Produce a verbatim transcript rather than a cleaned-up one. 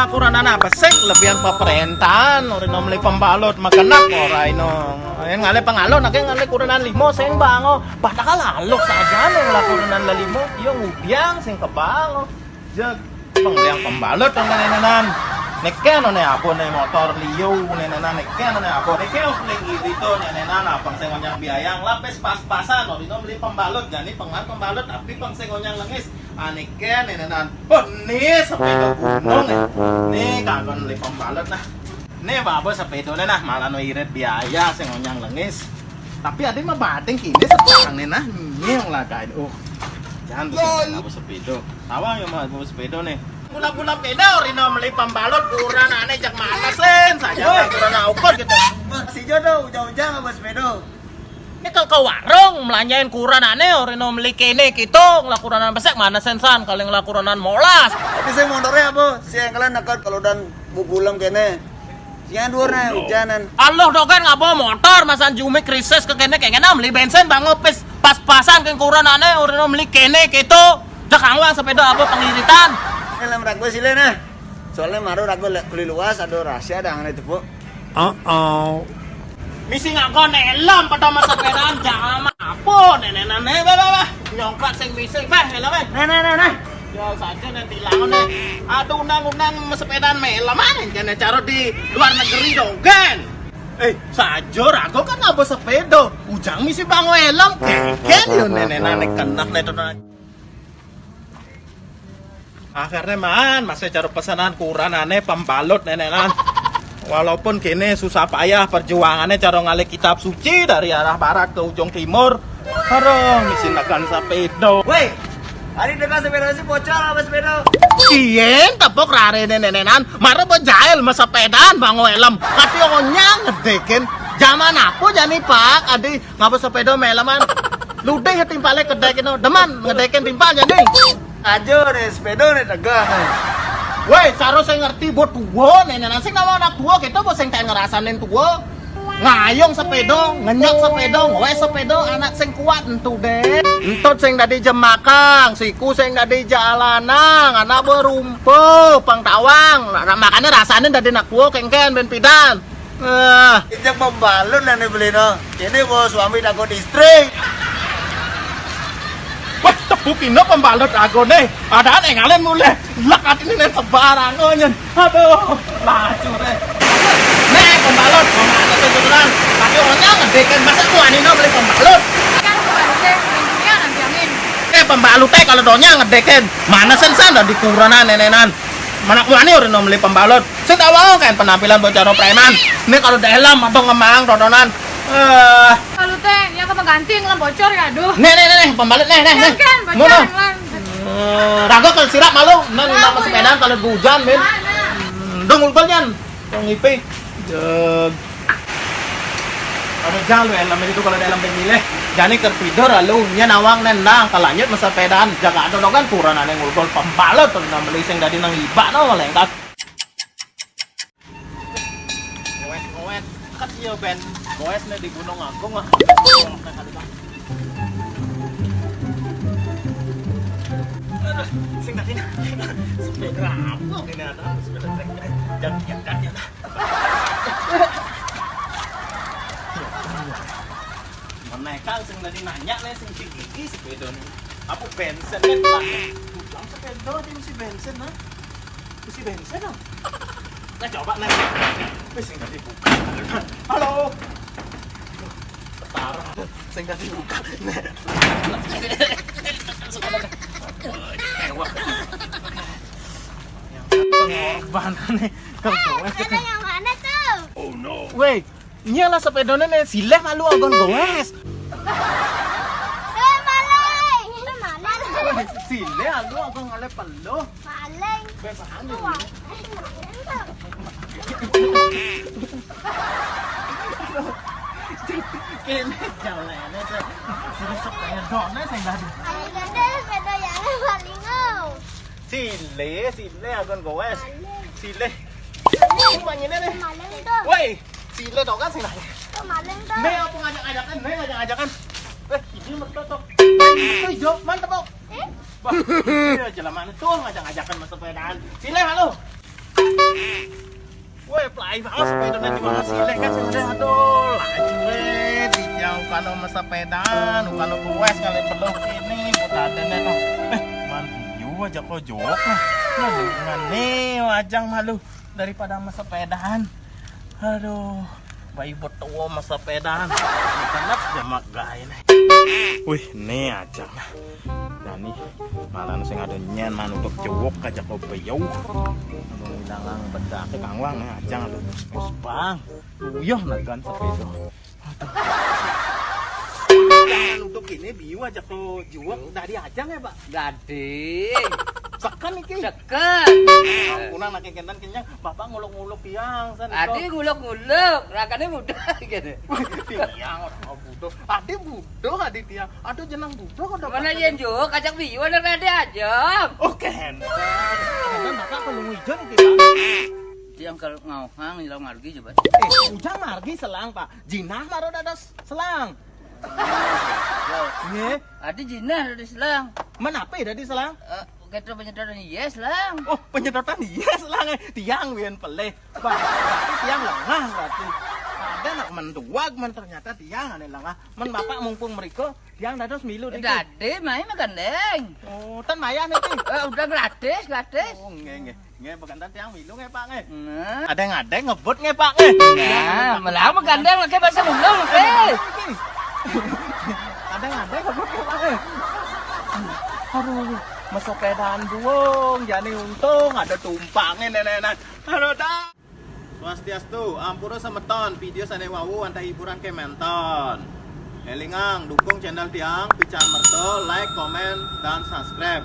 Kuranan apa sih? Lebihan peperintah, ora meli pembalut, makenak ora ino. Yen ngalih pengalon, akeh ngalih kuranan limo sing bango. Padahal alus aja ning lah kuranan lelimo, ya ngudiang sing kebango. Jeg, pengliang pembalut dong nenenan. Neke none apa ne motor liu nenenan, neke none apa. Neke ning iri to nenenan, abang sing onyang biayang, lapis pas-pasan, ora meli pembalut, jani pengan pembalut, tapi bang sing onyang lengis. Aneh kan nenenan. Oh, nih sepeda gunung ya. Nih kangkon meli pembalut nah. Nih babo sepeda nah, malah no irit biaya sing onyang lengis. Tapi ade mah bating kini sekarang nih nah. Nih yang lagain. Oh. Jangan bukan babo sepeda. Tawang ya mah babo sepeda nih. Gulap-gulap kene ora meli pembalut, kurang aneh jak mana sen saja kurang ukur gitu. Masih jodoh ujang-ujang babo sepeda. Ini ke, ke warung melanjain kuranane, ora meli kene gitu, ngelak kuranan besek mana sensan, kali ngelak kuranan molas. Tapi saya motornya apa? Si engkelan nekat kalau dan bugulem kene. Siang dua nah hujanan. Allah dogen ngabo motor, masan jumik krisis ke kene, kayak kene meli bensin bang ngepis pas-pasan ke kuranane, ora meli kene gitu. Cek angwang sepeda apa pengiritan. Ini lem ragu sile nah. Soalnya maru ragu le- beli luas ada rahasia dah ngene tepuk. Oh, oh. Misi nganggo helm pada mas sepedaan jam apa nenenan eh bah bah bah nyongkak sing misi bah helm eh. Nah nah nah nah. Ya saja nanti lawan eh. Ada undang-undang mas sepedaan helm ah jane cara di luar negeri dong kan. Eh saja rago kan ngabo sepeda ujang misi bango helm keken yo nenenan nek kenak nek. Akhirnya man, masih cara pesanan kuranane pembalut nenenan. Walaupun kini susah payah perjuangannya cara ngalih kitab suci dari arah barat ke ujung timur. Aduh, misi nekan sepeda. Woi, hari dengan sepeda sih bocor apa sepeda? Yen tepuk rare nenenan, mara bo jail mas sepedaan bango helm. Kati onyang ngedekin. Zaman apa jani pak, adi ngapa sepeda meleman? Ludeh ya timpale kedai kino, deman ngedekin timpal jani. Aja nih, sepeda nih tegak nih. Woi, cara saya ngerti buat tua nih, nih sing nama anak tua kita buat sing tak ngerasain tua. Ngayong sepeda, ngenyok sepeda, ngowe sepeda, anak sing kuat entu deh. Entut sing dadi jemakang, siku sing dadi jalanang, anak berumpu, pengtawang. Nah, makanya rasanya dadi anak tua kengken ben pidan. Eh. Injak pembalut lah nih beli no. Ini bawa suami takut istri. Wah, tepuk ino pembalut aku nih. Ada nih ngalen mulai. Lek atine nek sebarang nyen. Aduh, laju deh. Nek pembalut, wong ana sing tuturan. Tapi orangnya ngedekin, masa ku anino beli pembalut? Kan pembalutnya, pintunya nanti angin. Eh, pembalutnya kalau donya ngedekin. Mana sen san dadi kurenan nenenan. Mana ku ani ora beli pembalut. Sing tak wong kan penampilan bocah no preman. Ini kalau dalam apa ngemang dodonan. Eh, Kalau teh, yang kamu ganti ngelam bocor ya, aduh. Nih, nih, nih, nih, pembalut nih, nih, nih. Kan, kan, Mau, bocor, no. Kan. Eh, rago kalau sirap malu, nang Kenapa nama ya? Sepedaan kalau hujan, men. Mana? Hmm, dong ulpelnya. Dong ipe. Jeg. Ada jalu helm itu kalau dalam pemilih. Jani kerpidor lalu nya nawang nendang kalau lanjut masa sepedaan jaga ada dong kan kurang ada ngulpel pembalut tuh nang beli sing dadi nang ibak no lengkap. Ngowes, ngowes. Kan iya, Ben. Ngowes nih di Gunung Agung lah. Aduh, sing tadi nah. Sepeda apa ini ada? Sepeda trek. Jangan, jangan, jangan. Menaikkan sing tadi nanya nih, sing tinggi sepeda nih. Apa bensin kan? Pulang sepeda di mesti bensin nah. Isi bensin dong. Nah, coba nih. Wis sing tadi buka. Halo. Setara. Sing tadi buka. Nih. Pengorbanan nih. Kalau Eh, gowes ada kita. Yang mana tuh? Oh no. Weh, Iya lah sepedane ne sileh malu agon gowes. Eh, maling. Ini maling. Sileh alu agon ngale pelo. Maling. Be maling. Wah. Kene jalane tuh. Sudah sepedone sing tadi. Ayo gede sepeda yang maling. Sileh, sileh agon gowes. Sileh. Maling. Manyene deh. Maling tuh. Woi, sileh tau kan sing nanya. Tuh maling tuh. Nih apa ngajak-ngajakan, nih ngajak-ngajakan. Eh, ini mereka tuh. Itu hijau, mantep kok. Eh? Wah, iya jelamane tuh ngajak-ngajakan mas sepedaan. Sileh halo. Woi, pelai banget sepedanya juga masih lek kan sudah, aduh, laju weh, di jauh kalau mesepedaan, kalau kuas kalau peluk ini, buat ada nih, nah. Eh, man, yu aja kok jok, nah. Nah, dengan nih, ajang malu daripada mesepedaan. Aduh, bayi betua mesepedaan. Kenapa jamak gain? Wih, nih ajang, nah. Dani, malah sing ada nyen man untuk jewok aja kau beyau. Anu ilang bedake kangwang ya, ajang lu. Bos bang. Uyuh nagan sepeda. Aduh. Jangan untuk ini biu aja kau jewok dari ajang ya, Pak. Gading. Sekan iki. Sekan. Ampun, anak kenten kenyang, Bapak nguluk-nguluk tiang san. Adi nguluk-nguluk, rakane mudah gitu. Tiang orang butuh. Adi butuh, adi tiang. Aduh, jenang budak ada. Mana yang jok, ajak biu, ada rade aja. Oh, kenten. Kenten Bapak kalau nguijan iki, Pak. Tiang kalau ngauhang, ilang margi coba. Eh, ujang margi selang, Pak. Jinah maro dados selang. Nggih. Adi jinah dados selang. Menapi dadi selang? Eh, kita penyedotan yes lang. Oh, penyedotan yes lang, eh. Tiang wien pelih. Wah, berarti tiang lengah berarti. Ada nak mentuak men ternyata tiang ane lengah. Men Bapak mumpung meriko, tiang dados milu niki. Dadi, mai magandeng. Oh, ten mayah niki. Eh, udah gratis, gratis. Oh, nggih, nggih. Nggih, bekantan tiang milu nggih, Pak nggih. Nah. Ada yang ada ngebut nggih, Pak nggih. Nah, melah magandeng lagi bahasa ulung, oke. Ada yang ada ngebut nggih, Pak nggih. Aduh, mesepedaan buung, jani untung ada tumpangnya nenek-nenek. Aduh, dah. Swastiastu, ampura semeton, video sane wau wantah hiburan kementon. Elingang, dukung channel tiang, pican merta, like, komen, dan subscribe.